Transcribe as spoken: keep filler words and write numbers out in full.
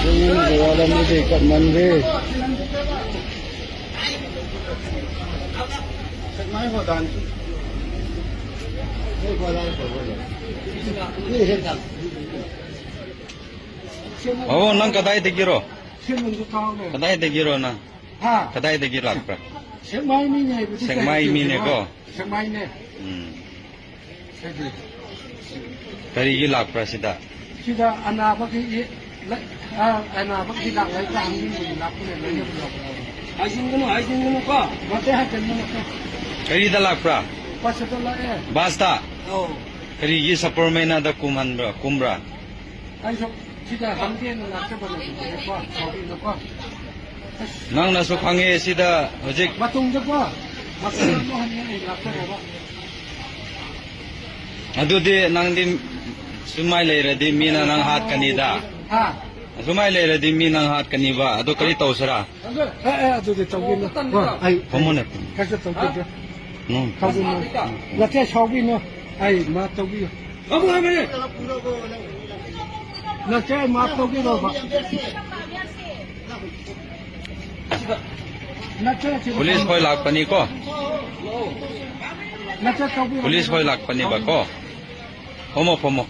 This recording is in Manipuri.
ꯅꯪ ꯖꯒꯥꯗ ꯃꯤꯗꯤ ꯀꯠꯃꯟꯗꯦ꯫ ꯑꯣ, ꯅꯪ ꯀꯗꯥꯏꯗꯒꯤꯔꯣ? ꯀꯗꯥꯏꯗꯒꯤꯔꯣ ꯅꯪ? ꯍꯥ? ꯀꯗꯥꯏꯗꯒꯤ ꯂꯥꯛꯄ꯭ꯔꯥ? ꯁꯦꯛꯃꯥꯏ ꯃꯤꯅꯦ ꯍꯥꯏꯕꯗꯤ ꯁꯦꯛꯃꯥꯏ ꯀꯩ ꯃꯤꯅꯦꯀꯣ? ꯁꯦꯛꯃꯥꯏꯅꯦ꯫ ꯎꯝ꯫ ꯀꯔꯤꯒꯤ ꯂꯥꯛꯄ꯭ꯔꯥ ꯁꯤꯗ? ꯁꯤꯗ ꯑꯅꯥꯕꯒꯤ ꯂ-, ꯑ, ꯑꯅꯥꯕꯒꯤ ꯍꯤꯗꯥꯛ ꯂꯩꯕ꯭ꯔꯥ ꯍꯪꯅꯤꯡꯕꯒꯤ ꯂꯥꯛꯄꯅꯦ, ꯂꯩꯌꯦꯕ ꯂꯥꯛꯄ꯫ ꯍꯥꯏꯖꯤꯟꯒꯅꯨ, ꯍꯥꯏꯖꯤꯟꯒꯅꯨꯀꯣ꯫ ꯅꯠꯇꯦ, ꯍꯥꯏꯖꯤꯟꯕ ꯅꯠꯇꯦ꯫ ꯀꯔꯤꯗ ꯂꯥꯛꯄ꯭ꯔꯥ? ꯕꯁꯇ ꯂꯥꯛꯑꯦ꯫ ꯕꯁꯇ? ꯑꯧ꯫ ꯀꯔꯤꯒꯤ ꯁꯄꯔꯃꯦꯅꯥꯗ ꯀꯨꯝꯍꯟꯕ꯭ꯔꯥ, ꯀꯨꯝꯕ꯭ꯔꯥ? ꯑꯩꯁꯨ ꯁꯤꯗ ꯍꯪꯒꯦꯅ ꯂꯥꯛꯆꯕꯅꯦ, ꯁꯣꯔꯤꯅꯀꯣ꯫ ꯑꯁ꯫ ꯅꯪꯅꯁꯨ ꯈꯪꯉꯦ ꯁꯤꯗ ꯍꯧꯖꯤꯛ꯫ ꯃꯇꯨꯡꯗꯀꯣ, ꯃꯇꯨꯡꯗ ꯑꯃꯨꯛ ꯍꯟꯅ ꯑꯩ ꯂꯥꯛꯆꯔꯒ꯫ ꯑꯗꯨꯗꯤ ꯅꯪꯗꯤ ꯁꯨꯃꯥꯏ ꯂꯩꯔꯗꯤ ꯃꯤꯅ ꯅꯪ ꯍꯥꯠꯀꯅꯤꯗ꯫ ꯍꯥ? ꯁꯨꯃꯥꯏ ꯂꯩꯔꯗꯤ ꯃꯤ ꯅꯪ ꯍꯥꯠꯀꯅꯤꯕ꯫ ꯑꯗꯨ ꯀꯔꯤ ꯇꯧꯁꯤꯔꯥ? ꯑꯦ, ꯑꯦ, ꯑꯗꯨꯗꯤ ꯇꯧꯕꯤꯅꯨ꯫ ꯑ, ꯑꯩ ꯐꯝꯃꯨꯅꯦ꯫ ꯀꯩꯁꯨ ꯇꯧꯕꯤꯗꯦ꯫ ꯎꯝ꯫ ꯇꯧꯕꯤꯅꯨ꯫ ꯅꯠꯇꯦ, ꯁꯥꯎꯕꯤꯅꯨ꯫ ꯑꯩ ꯃꯥ ꯇꯧꯕꯤꯌꯨ꯫ ꯅꯠꯇꯦ, ꯑꯩ ꯃꯥ ꯇꯧꯕꯤꯔꯣꯕ꯫ ꯅꯠꯇꯦ, ꯁꯤ ꯄꯨꯂꯤꯁ ꯈꯣꯏ ꯂꯥꯛꯄꯅꯤꯀꯣ꯫ ꯅꯠꯇꯦ, ꯇꯧꯕꯤꯔꯣ꯫ ꯄꯨꯂꯤꯁ ꯈꯣꯏ ꯂꯥꯛꯄꯅꯦꯕꯀꯣ꯫ ꯐꯝꯃꯣ, ꯐꯝꯃꯣ꯫